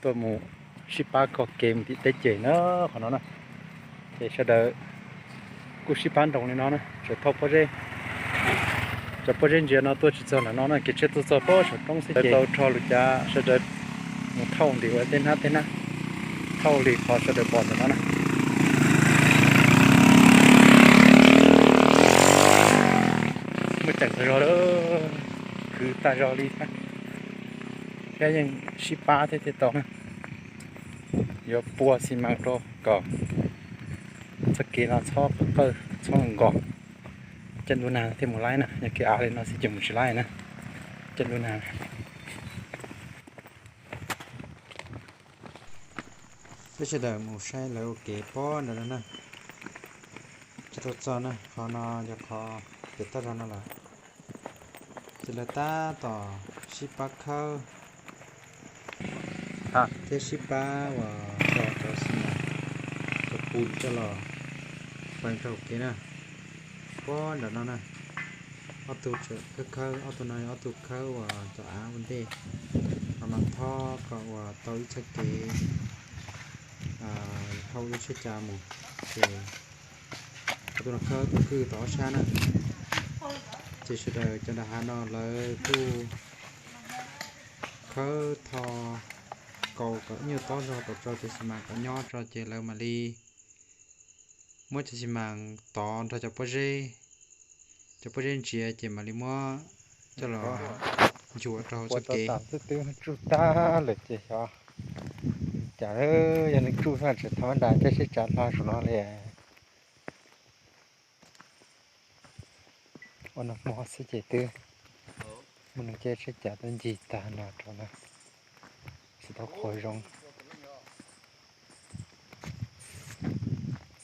Tuaj mus sib pab kho kev mus tim teb ces na, qhov no na. Ces sawv daws kuj sib pab nroos li no na, tseem thauj pob zeb, cov pob zeb ntsia no tuaj tsis txog ntawm no na, kev tshiab tuaj txog pem saum roob xwb ces tau rho lus cav sawv daws mus thauj ntim ua tej hnab tej hnab, thauj li qhov sawv daws pom ntawm no na. Muaj ceem tag zog lawm, khwv tag zog li thiab, yeej sib pab thiab thiaj tau na. Yuav pua xi mas rau kom txoj kev no txhob qawj txhob nkos, caij ntuj nag thiaj mus laib na, yog kev av li no xwb ces mus tsis laib na, caij ntuj nag. Peb sawv daws mus saib lawv ua kev pem ntawm no na, tsis tau txog na, qhov no yog qhov pem toj zog no lawm. Ces lawv tab tom sib pab khawb thiab sib pab uas tso cov xi mas, cov pus coj los peem rau hauv kev na. Pem ntawm no na, ob tug tseem khawb khawb, ob tug no yog ob tug khawb uas cov av ua ntej, los mas thob kom uas tau ib txoj kev hauj lwm sib cav mus. Ces ob tug no khawb tus kwj tom ob sab na. Ces sawv daws cov nram hav no lawv kuj khawb tho kaus kom ib nyuag tob zog kom tso cov xi mas kom nyob tso ces lawv mam li muab cov xi mas tov nrog cov pob zeb, cov pob zeb ntsiav ces mam li muab coj los nchuav rau hauv txoj kev. Twb twb tsuj tag lawm ces xyov cas yog neeg tsuj xwb tseem thov nram caij sib cav hla saum no li. Ua nag hmo xwb ces twb muaj neeg caij sib cav tuaj ncig tag no rau na, tsis tau qhuav zoo.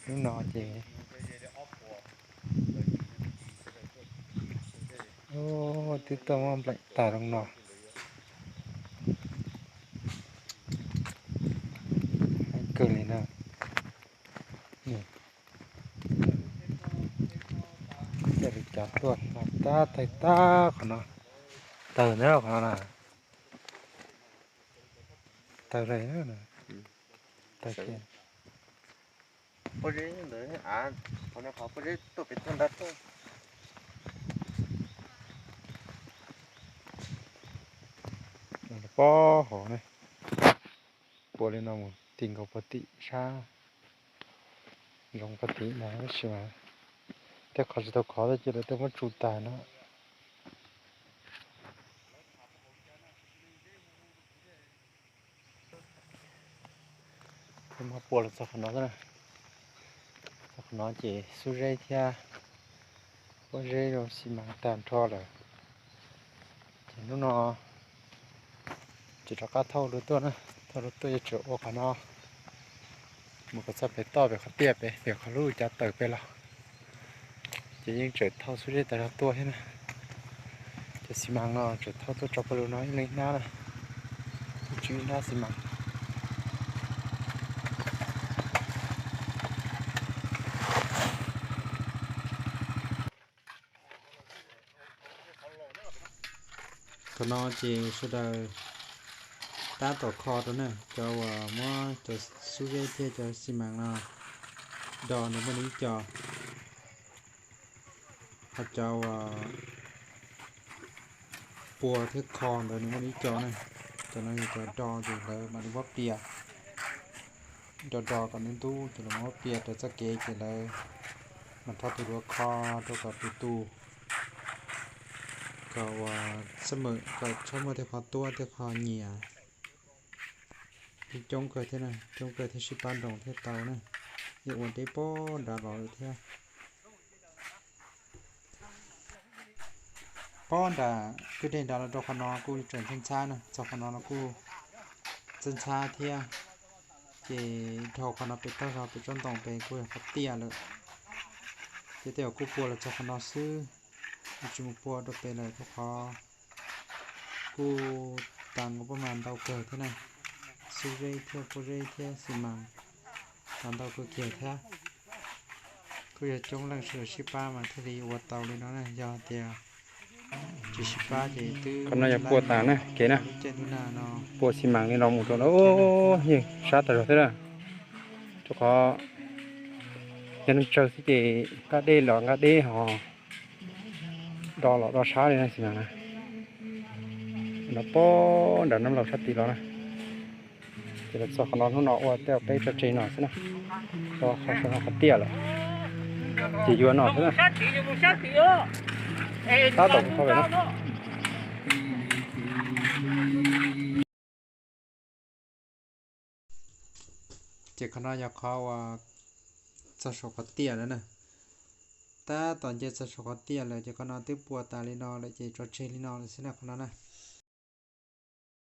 Lub no ces twb tuaj muab nplaim tag zoo no. Heev kawg li na. Caij li cav tuaj hla tag tawg tag qhov no, tawg ntag qhov no na, tawg li, tawg kiag. Pob hauv ne, pua li no mus ti nkaus puag tim sab nroog puag tim no tab sis mas tej qhov tsis tau khov thiab ces lawv twb muab tsuj tag no. Twb muab pua los txog qhov no, txog qhov no ces xub zeb thiab pob zeb rau xi mas tag nrho lawm. Ces hnub no ces rov qab thauj dua tuaj na, thauj dua tuaj yuav tsum ua qhov no mus kom txog pem toj pem qhov tiaj pem, pem qhov lub cav taws pem los. Ces yeej tseem thauj xub zeb tas zog tuaj thiab na. Cov xi mas no tseem thauj tuaj tso pawg lug no ib leeg ib hnab na, ib tswv ib hnab xi mas. Thaum no ces sawv daws tab tom kho rau na, cov uas muab cov xub zeb thiab cov xi mas no do nws muaj li ib co, ho cov uas pua thiab kho ntawd nws muaj li ib co na. Cov no yog cov do ces lawv mam li muab pias, do do kom ntub ntub ces lawv mam muab pias raws txoj kev ces lawv mam rho tus duav kho rau kom tus tus, kom uas xab mem kom txhob muaj tej qhov tuab tej qhov nyias. Yeej coob kawg thiab, coob kawg thiab sib pab nroos thiaj tau na. Yeej ua deb pob nrad los lawm thiab. Pob nram kwj deg nrad los rau qhov no kuj tseem ntxhab ntxhab na, txog qhov no los kuj ntxhab ntxhab thiab. Ces dhau qhov no pem toj zog pem tsob ntoo pem kuj yog qhov tiaj lawm. Ces tej zaum kuj pua los txog qhov no xwb, tsis mus pua rau pem lawm rau qhov kuj tas nkaus pob mas ntau kawg thiab na, xub zeb thiab pob zeb thiab xi mas tas ntau kawg kiag thiab. Kuj yog coob leej sawv daws sib pab mas thiaj li ua tau li no na, yog tias Qhov no yog pua tas na kev na, pua xi mas li no mus rau lawm, yeej sab tas zog thiab na. Rau qhov yog neeg tsawg xwb ces nqa dej los nqa deb ho do los do sab li na xi mas na. No pog nram Nab Laus sab tid los na. Ces los txog qhov no hnub no ua tej peb tso tseg no xwb na. Tso qhov tiaj lawm ces yuav no xwb na. Tab tom mus qhov no. Ces qhov no yog qhov uas txog saum qhov tiaj lawm na. Tab tom nce txog saum qhov tiaj lawm ces qhov no twb pua tas li no lawm ces tso tseg li no lawm xwb na qhov no na.